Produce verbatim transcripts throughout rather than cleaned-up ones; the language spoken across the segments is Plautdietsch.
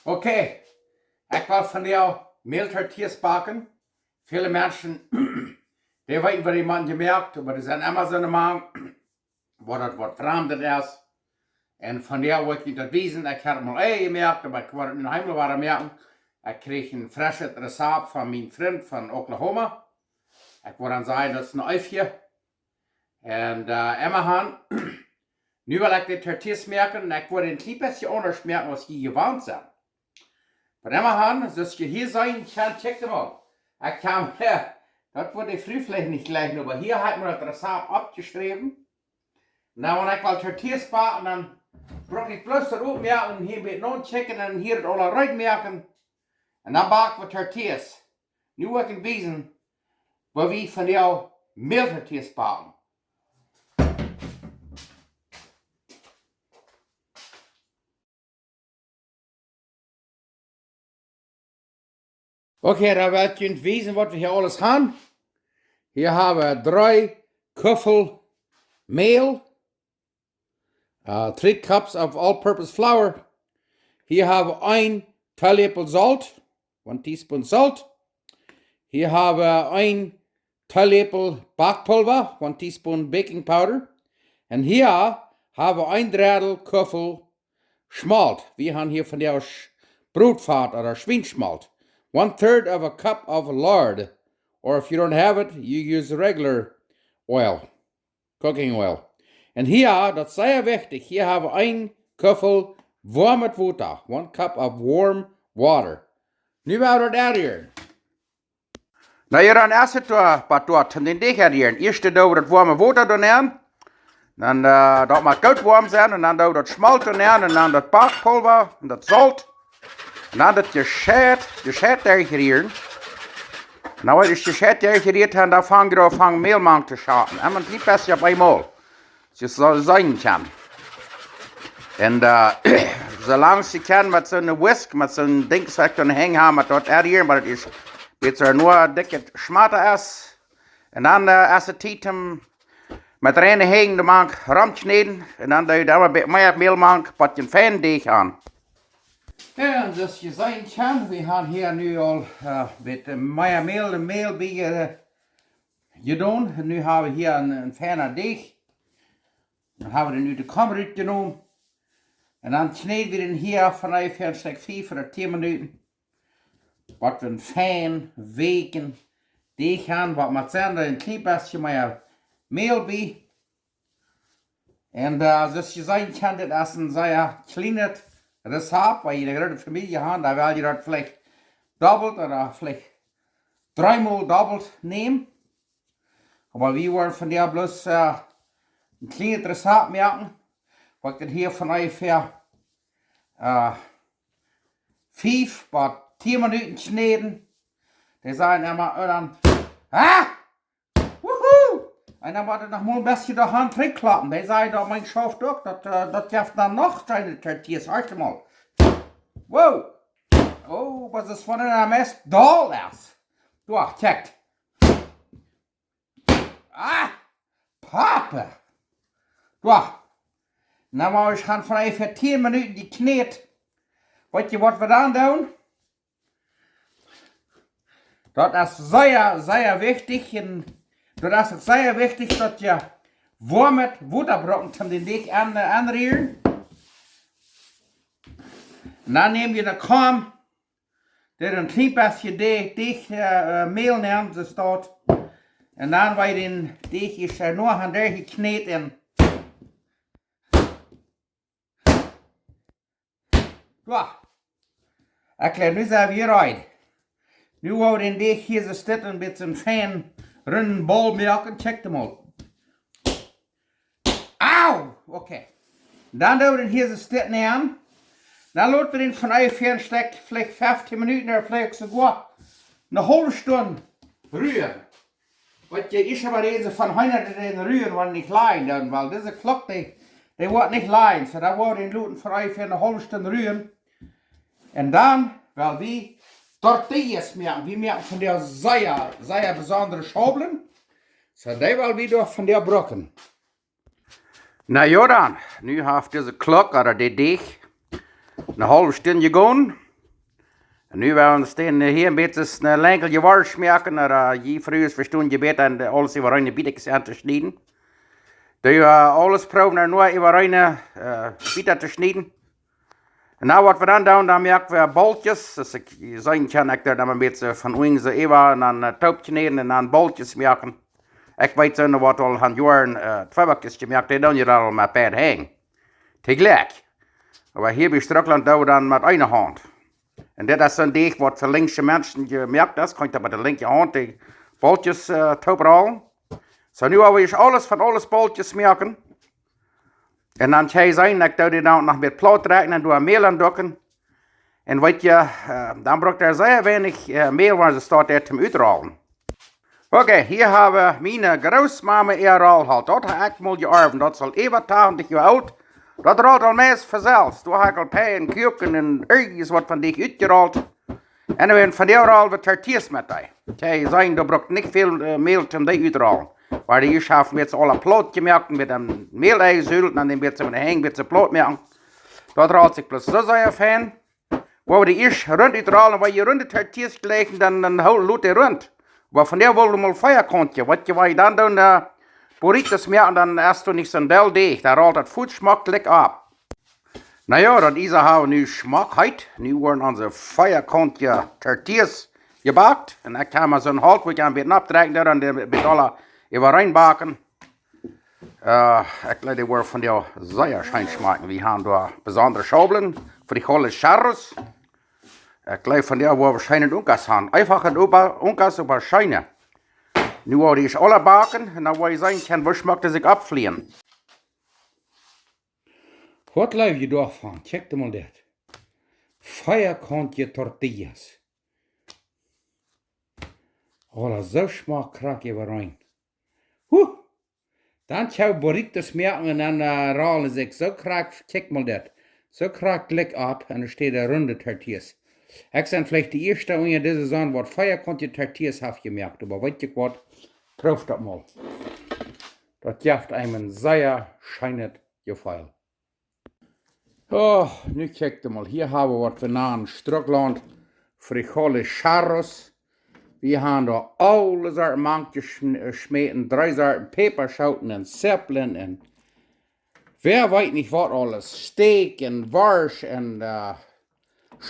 Okay, ekj well vondoag Mäl-Tortillas backen. Väle Menschen, dee weeten, waut dee Mann jemoakt, oba doa sent emma soone Mann, waut daut waut Framdet es. Un vondoag well ekj junt daut wiesen. Ekj haud mol Eia jemoakt, oba ekj woa daut nu noch eemol wada moaken. Ekj kjrieech een freschet Rezapt von mien Frint von Oklahoma. Ekj woa dan sajen, daut es een Eifje. Un, äh, emma han, nu well ekj de Tortillas moaken un ekj woa een kjlien bät aundasch moaken aus jie jewant sent. Oba emma han, soo aus jie hia seenen kjennen, kjikjt mol. Ekj kaun, daut woat de Fru veleicht nich jleichen, oba hia haud ekj mie daut Rezapt oppjeschräwen. Nu, wan ekj well Tortillas backen, dan bruck ekj bloos daut opmoaken un hia een bät notkjikjen un hia daut aula reed moaken. Un dan bak wie Tortillas. Nu woa ekj junt wiesen, woo wie vondoag Mäl-Tortillas backen. Okay, dan well ekj junt wiesen, waut wie hia aules han. Hia hab wie dree Kuffel Mäl, äh, three cups of all-purpose flour. Hia hab wie een Teeläpel Solt, one teaspoon salt. Hia hab wie een Teeläpel Backpulver, one teaspoon baking powder. Un hia hab wie een Drettel Kuffel Schmolt. Wie han hia vondoag Sch-, Brotfat ooda Schwienschmolt. One third of a cup of lard. Or if you don't have it, you use regular oil, cooking oil. Un hia, daut es sea wichtich, hia hab wie een Kuffel woamet Wota. One cup of warm water. Nu woa wie daut aunrieren. Na jo, dan es et doa, waut doa, toom dän Deajch aunrieren. Ieescht doo wie daut woame Wota doa nenn. Dan, äh, daut mott goot woam sennen. Un dan doo wie daut Schmolt doa nenn. Un dan daut Backpulver un daut Solt. Un dan daut jescheit, jescheit derchrieren. Un dan, wan daut jescheit derchjerieet es, dan fangt et aun, fangt Mäl mank to schapen. Un een kjlien bät opp eemol. Jie sellen seenen kjennen. Un, äh, soo lang aus jie kjennen met soone Whisk, met soon Dinkj, waut ekj doa henj hab, met daut aunrieren, oba daut es, weet jie, nich dikj schmata es. Un dan, äh, es et Tiet om met reine Henj doa mank romkjnäden. Un dan doo wie doa een bät mea Mäl mank, bat jie een feinen Deajch han. Jo, un soo aus jie seenen kjennen, wie han hia nu aul, äh, een bät mea Mäl, Mäl bie, äh, jedonen. Un nu hab wie hia een, een feina Deajch. Dan hab wie dän ut de Kom rutjenomen. Un dan kjnäd wie dän hia von onjefäa een Stekj fief ooda tieen Minuten. Waut wie een fein, weekjen Deajch han, waut mott sennen, een kjlien bät mea Mäl bie. Un, äh, soo aus jie seenen kjennen, dit es een sea kjlienet Rezapt, wan jie eene groote Famielje han, dan well jie daut veleicht dobbelt ooda veleicht dreemol dobbelt nämen. Oba wie woaren vondoag bloos, äh, een kjlienet Rezapt moaken. Woa ekj daut hia von onjefäa, äh, fief bat tieen Minuten kjnäden. Dee sent emma, un dan, ah! Wuhu! Un dan mott et noch mol een bät doa aun trigjkloppen. Dee sent doa, mien Schauft uk, daut, äh, daut jeft dan noch kjliene Tortillas. Horcht mol. Wow! Oh, waut es von een Mess doll es. Doa, kjikjt. Ah, Papa. Doa. Nu, wie han von onjefäa tieen Minuten jekjnät. Weet jie, waut wie dan doonen? Daut es sea, sea wichtich. Un daut es uk sea wichtich, daut jie woamet Wota brucken, om dän Deajch aun, äh, aunrieren. Un dan näm jie de Kom, doo een kjlien bät Deajch, Deajch, äh, äh, Mäl nenn, soo aus daut. Un dan woa jie dän Deajch ieescht, äh, noch een bät jekjnät un doa. Ekj jleew, nu sent wie reed. Nu woa wie dän Deajch hia soo stell een bät fein runden Bol moaken. Kjikjt mol. Au! Okay. Dan doo wie dän hia soo stell nenn. Dan lot wie dän von onjefäa een Stekj, veleicht feftieen Minuten ooda veleicht soogoa eene haulwe Stund ruhen. Waut jie ieescht emol räden von Heena, dee ruhen, wan nich lajen doonen, wiels dise Klock, dee, dee woat nich lajen. Soo, dan woa wie dän loten veleicht fa eene haulwe Stund ruhen. Un dan well wie Tortillas moaken. Wie moaken vondoag sea, sea besondre Schaublen. Soo, dee well wie doa vondoag brucken. Na jo dan, nu haft dise Klock, ooda dee Deajch, eene haulwe Stund jegonen. Nu woa wie ons dän, äh, hia een bät aus een Lenkel Jewarsch moaken, oda, äh, jie Frues vestonen je bäta, un, äh, aules äwa eene Bietekjes auntoschnieden. Dee, äh, aules proowen doano äwa eene, äh, Bieta to schnieden. Un nu waut wie dan doonen, dan moak wie Bolkjes. Aus jie seenen kjennen, ekj doo dan een bät von unjen soo äwa un dan, äh, toopkjnäden un dan Bolkjes moaken. Ekj weet, soo waut aul han Joaren, äh, Tweebackjes jemoakt, dee doonen je dan aul met beid Henj. Toojlikj. Oba hia bie Struckland doo wie dan met eene Haunt. Un dit es soon Deech waut fa linksche Menschen jemoakt es. Kaun ekj daut met de linkje Haunt de Bolkjes, äh, tooprollen. Soo, nu woa wie aules von aules Bolkjes moaken. Un dan kjenn jie seenen, ekj doo dee dan noch met Plaut räakjnen un doo Mäl aunducken. Un weet jie, äh, dan brukt eena sea weinich, äh, Mäl, wan et steit doa toom utrollen. Okay, hia hab wie miene Grootmame äa Rollholt. Daut hab ekj mol jeorwen. Daut es aul äwa tachentich Joa oolt. Daut rolt aul meist von selfst. Doa hab ekj aul Pie un Kuaken un irjent waut von dee utjerolt. Anyway, un von dee roll wie Tortillas met dee. Okay, jie seenen, doa brukt nich väl, äh, Mäl toom dee utrollen. Oba dee ieescht hab wie aule Plaut jemoakt, met een Mäl enjesuddelt, un dan met de Henj met Plaut moaken. Daut rolt sikj bloos soo sea fein. Woa wie dee ieescht runt utrollen, wan jie runde Tortillas jlikjen, dan, dan hoolen, lot dee runt. Oba von dee woll wie mol veakauntje, waut jie, wan jie dan doonen, äh, Burritos moaken, dan es daut nich soon dell Deech, dan rolt daut fuaz schmock jlikj opp. Na jo, daut Iesa hab wie nu schmock heet. Nu woaren onse veakauntje Tortillas jebackt. Un ekj hab mau soon Holt, wua ekj aun bät oppdrekjen doo, un dee bät aula äwareen backen. Äh, ekj jleew, dee woaren vondoag sea scheen schmakjen. Wie han doa besondre Schaublen, frijoles charros. Ekj jleew, vondoag woa wie scheene unkas han. Eefach unkas, oba scheene. Nu woa wie dee aula backen, un dan woa jie seenen kjennen, woo schmock dee sikj oppflieen. Waut jleew jie doavon? Kjikj mol dit. Veakauntje Tortillas. Aula soo schmock krakjt äwareen. Huh! Dan kjenn wie Burritos moaken un dan, äh, rollen sikj soo krakjt, kjikj mol dit. Soo krakjt jlikj opp un dan steit doa runde Tortillas. Ekj sie veleicht de ieeschta unja dise Sonn waut veakauntje Tortillas haft jemoakt, oba weet jie waut? Prooft daut mol. Daut jeft eenem een sea scheenet Jefeel. Oh, nu kjikjt mol, hia hab wie waut wie nanen Struckland frijoles charros. Wie han doa aule Sorten mank jeschm-, jeschmäten, dree Sorten Päpaschooten un Zippeln un wäa weet nich waut aules. Steak un Worscht un, äh,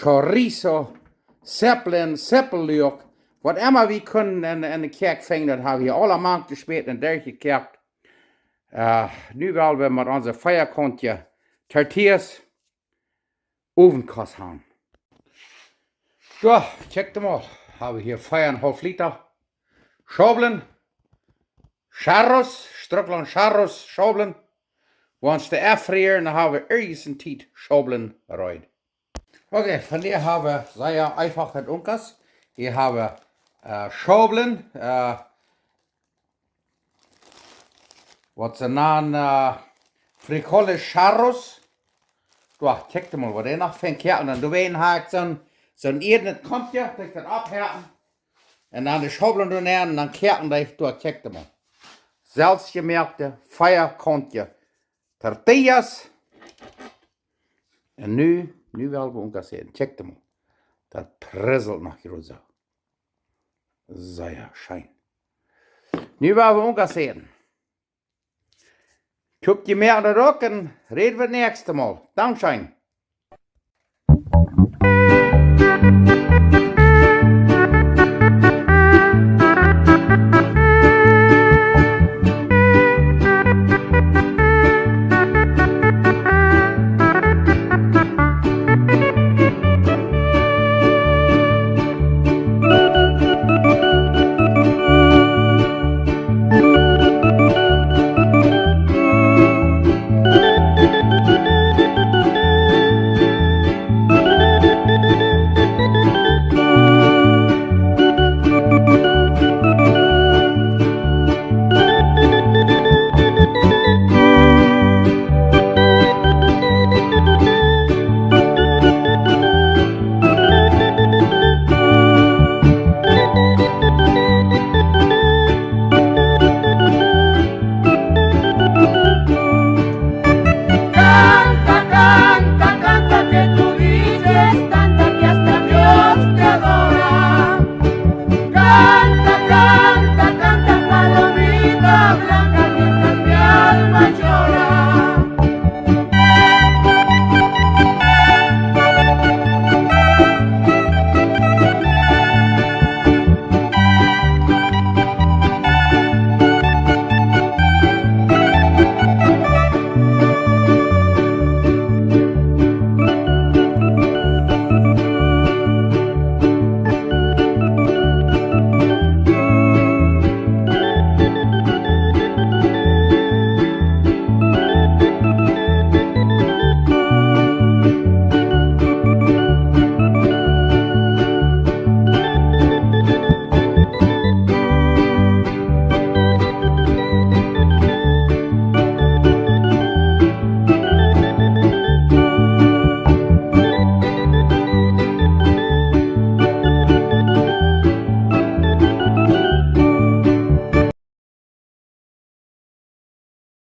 chorizo, Zippeln, Zippelluak. Waut emma wie kunnen en, en de Kjäakj finjen, daut hab wie aula mank jeschmäten un derchjekoakt. Äh, nu well wie met onse veakauntje Tortillas Owenkost han. Jo, kjikj mol. Hab wie hia vea un haulf Lita Schaublen. Charros, Struckland charros, Schaublen. Wan dee aunfrieren, dan hab wie irjent een Tiet Schaublen reed. Okay, vondoag hab wie sea eefach unkas. Hia hab wie, äh, Schaublen, äh, waut see nanen, äh, frijoles charros. Doa, kjikj mol, waut dee noch fein koaken. Un doawäajen hab ekj soon, soon ieednet Kompje, daut ekj daut aufhäaken. Un dan de Schaublen doa nenn, un dan koaken dee, doa, kjikj mol. Selfstjemoakte, veakauntje Tortillas. Un nu, nu well wie unkas äten. Kjikj mol. Daut priselt noch jrod soo. Sea scheen. Nu well wie unkas äten. Ekj hop, jie moaken daut uk un räd wie daut näakjste Mol. Dankscheen.